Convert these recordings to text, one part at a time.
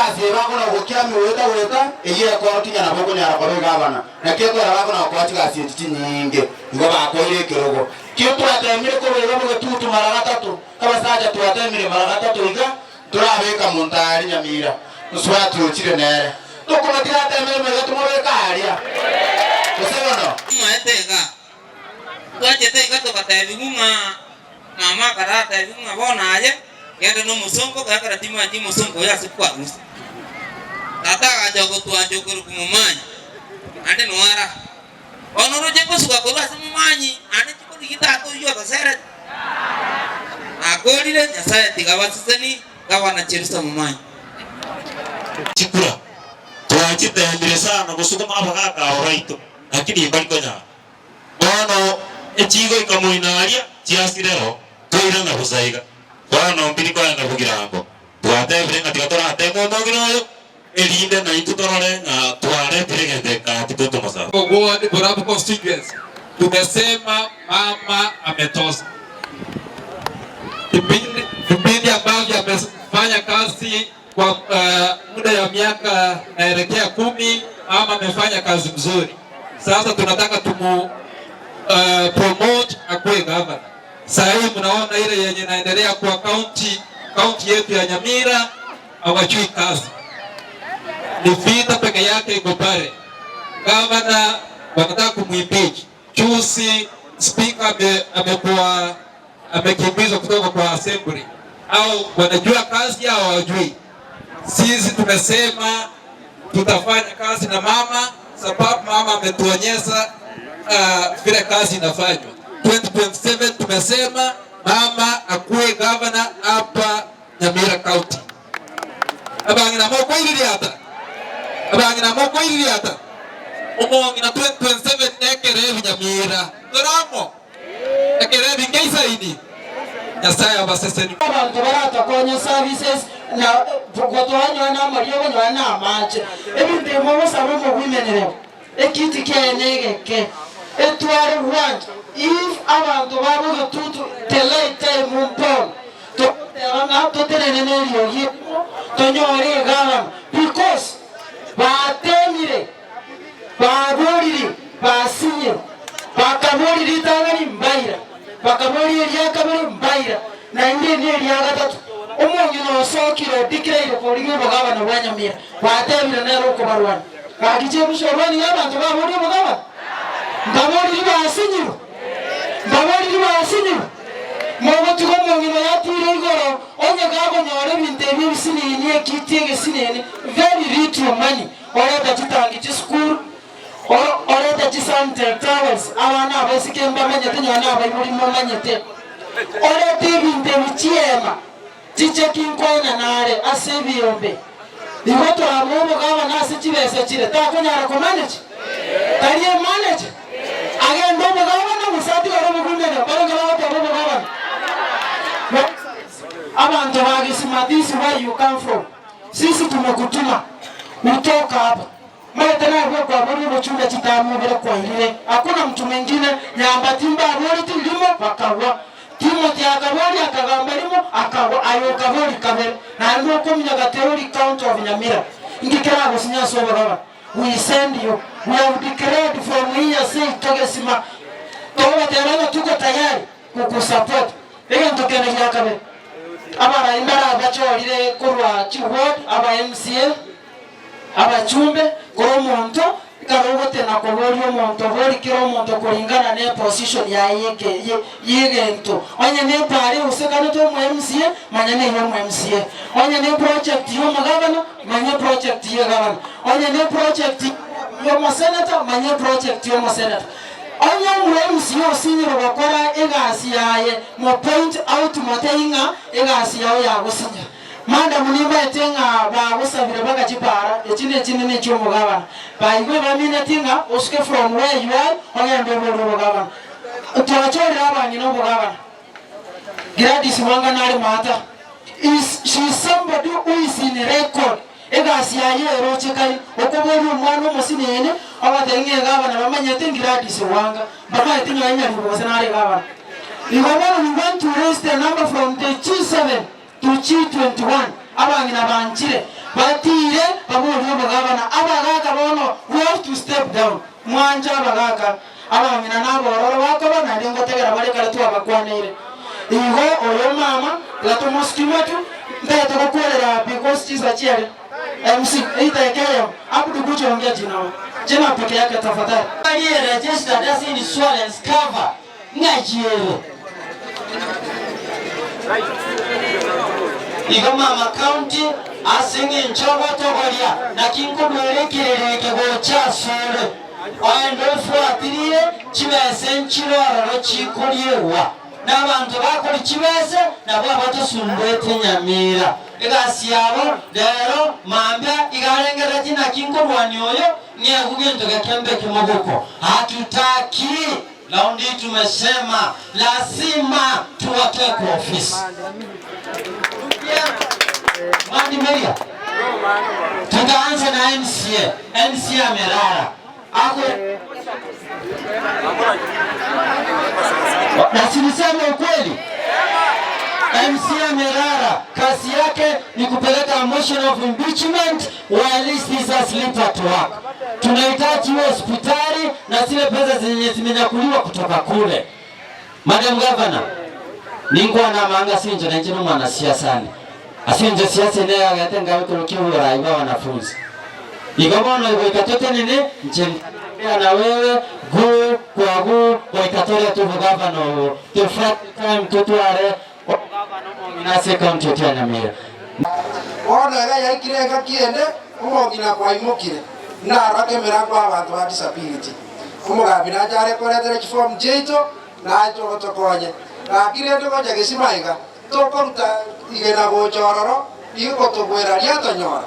Egasi eye bakona gokiamia goeta goeta, eyio ekorokia ng'a nabo okonyara koba egavana. Naki ekogera bakona gokoa chigasi echi chinyinge, igo bakoire ekerogo. Ki twatemire korwa iga bogetutu mara gatato, abasacha twatemire mara gatato iga, ntorabeka monto aria nyamira, mosubati ochire nere. Tokomotiga ateme rimo iga tomobeke aria, gose bono? Moete iga. Twachete iga togatebigwa ng'a mama akaratebiwa ng'a bono aye genda na omosongo gekero timanyeti omosongo oyo ase kwarusia. Tata agacha gotwancha okorokwa Momanyi, naende noo ara. Bono oroche ngosuka korwa ase Momanyi naende chikorigia tata oyio otoserete. Nakorire, Nyasaye tiga abaseseni gavana Cherusa Momanyi. Chikura twachiteemire sana gosukuma abagaaka aba baito, lakini mbari konyara. Bono echigoika moino aria chiasirero, twairana bosa iga. Bono mbiri koenda bogirango, twatebire ng'a tiga torateme omong'ina oyo, erinde naintwe torore ng'a twaretire egento egati totomosaba. Ward Borabu constituency tumesema mama ametosa. Kipindi, vipindi ambavyo amefanya kazi kwa uh, muda ya miaka naelekea kumi, mama amefanya kazi mzuri. Sasa tunataka tumu uh, promote akuwe governor. Saa hii mnaona ile yenye inaendelea kwa county county yetu ya Nyamira hawajui kazi, ni vita peke yake iko pale. Gavana wanataka kumuimpeach. Juzi speaker amekuwa amekimbizwa kutoka kwa assembly, au wanajua kazi au hawajui? Sisi tumesema tutafanya kazi na mama, sababu mama ametuonyesha uh, vile kazi inafanywa. 2027 tumesema mama akuwe governor hapa Nyamira County. Abang'ina mokoiririata, abang'ina mokoiririata, omong'ina 2027 nekerebi Nyamira tore amo, ekerebi nkeisaini. Nyasaye abaseseni. Abanto baratokonye services na gotoa na amariogo nonya na amache. Ebinto ebi mogosaba omobwimenere ekiti kiaye negeke etware gwancha if abanto babogetutu the right time mbono togoteba ng'a totenene neriogi erimo tonyore egavana because batemire Baborire, basinyire, bakaboria ritang'ani, mbaira, bakaboria eria kabere, mbaira, naende eri neria gatato. Omong'ina osokire odikreire korigia obogabana bwa nyamira, batebire nere okobarwania. Gaki chebusha orwanie abanto baborie obogabana? Mbaboriri basinyirwe? Mbaboriri basinyirwe? Mogotiga omong'ina oyo atiire igoro, onye gakonyora ebinto ebi ebisinini, ekiti egesinini, very little money. Orete chitangi chisukuru, orete chisanitary towels, abana abaiseke mbamanyete nonya na abaibori momanyete. Orete ebinto ebi chiema chicheki nkoenana are ase ebiombe. Igo toramoe obogabana ase chibesa chire takonyara komanage? Tari emanage? Agende obogabana gose atigare obogwinene? Mbarenge bagoteba obogabana. Abanto ba Gesima this where you come from. Sisi tumekutuma utoka hapa maete nabwo kwaboria obochumbe chitamubire kwairire hakuna mtu mwingine nyamba timbaboreti rimo bakagwa Timothy akaboria akagamba rimo akagwa aye okabori kabere naende okominyoka teori county of Nyamira inki keragosinya ase obogaba we send you we have declared from here say togesima togobateba ng'a tuko tayari Gokosupport. Egento kende gia kabere, abarai mbare abachorire korwa chi ward, aba MCA, abachumbe, kora omonto, ekero ogotena koboria omonto bori kera omonto koringana ne eposition yaye yeke ye yegento. Onye ne epara egosekanete omo MCA, manya neye omo MCA. Onye ne eproject ya omogavana, manya eproject ya egavana. Onye ne eproject ya omosenator, manya eproject ya omosenator. Onye omoremsi osinyire gokora egasi yaye, mo point out motebie ng'a egasi yao yagosinya. Madam nimbaete ng'a bagosabire baka chipara echi nechinene chiomogabana. Baigwe bamineti ng'a osuke from where you are ogende oborie obogabana. Twachorire abang'ina obogabana. Gladys Wanga nare maata. Is she is somebody who is in record. Egasi yaye erochekaine, okoboria omwana omosinini, ogotebi ng'a egabana bamanyete Gladys Wanga, mbamaeti nonya Nyaribo gose nare egabana. Igo bono we want to raise the number from the G7 to G21, abang'ina banchire batiire. Baborie obogabana, abagaka bono we have to step down. Mwanche abagaka, abang'ina na abororo bakoba naende ngotegera bare ekero twabakwaneire. Igo oyo mama tiga tomosikime tu, ntagete gokwerera because chinsa chiare. MC, Eitaika eyemo, Abdu kuja ongea jina jina peke yake tafadhali. Arie registered ase insurance cover ng'aki ere? Igo mama county ase eng'encho ogotogoria naki nkoduera ekerero eke gocha asore. Oende ofuatirie chibesa enchire ororo chikoriegwa na abanto bakori chibesa nabwo abatosumbuete Nyamira. Egasi yabo rero mambia iga arengereretie naki nkorwania oyo ng'egwe gento geke mbeke moboko. Hatutaki Raundi hii tumesema lazima tuwatoe kwa ofisi. Mwandimeria, tutaanza na MCA. MCA amelala ako na si niseme ukweli, MCA amelala, kazi yake ni kupeleka motion of impeachment while he is asleep at work. Tunahitaji hospitali na zile pesa zenye zimenyakuliwa kutoka kule. Madam Governor, ningwa na manga sinjo na njino mwana siasa ni. Asinjo siasa ne yagete ngawe turukiura iba wanafunzi. Igo bono igo ikatote nini nche na wewe gu kwa gu kwa ikatore tu governor tufuate time tutware nase county ya Nyamira. Bono iga yaikire engaki ende, omong'ina kwaimokire, narora emerango y'abanto ba disability. Omogambi nache are koretera chiform chiaito, nache ogotokonye. Gaki rende gocha gesima iga, tokoruta rigena gocha ororo, rigotogwera riatonyora.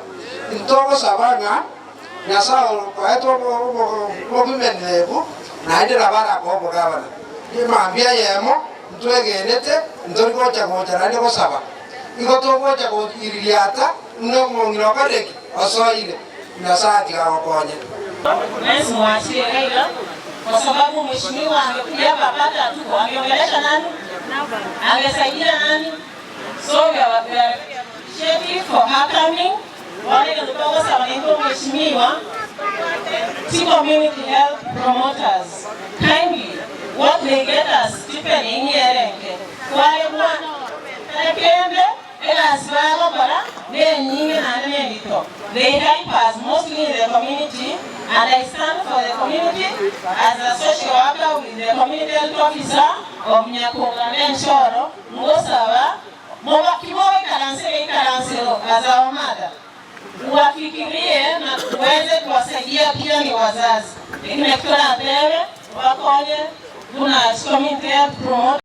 Intogosaba ng'a Nyasae okoete obogimenerebu, naende nabo arakoe obogabana. Mambia eyemo ntwegenete, ntori gocha gocha naende gosaba. Igo togocha goiririata buna omong'ina okorire ki? Osoire. Nyasae atiga agokonye. Mwensi mwachire iga iga kwa sababu mheshimiwa angekuja hapa apate hatuko, angeongelesha nani? Angesaidia nani? So we are, we are appreciative for her coming. Bono egento togosaba naintwe mheshimiwa, ti community health promoters kindly what they get as stipend ing'ere enke kware bwana kende egasi bagokora nenyinge naende nendito. They help us mostly in the community and I stand for the community as a social worker with the community health officer of Nyakunga Nenchoro ngosaba moba kimoikaranse geikaransero as our mother uwafikirie na uweze kuwasaidia pia ni wazazi lakini toratebe bakonye buna community health promoter.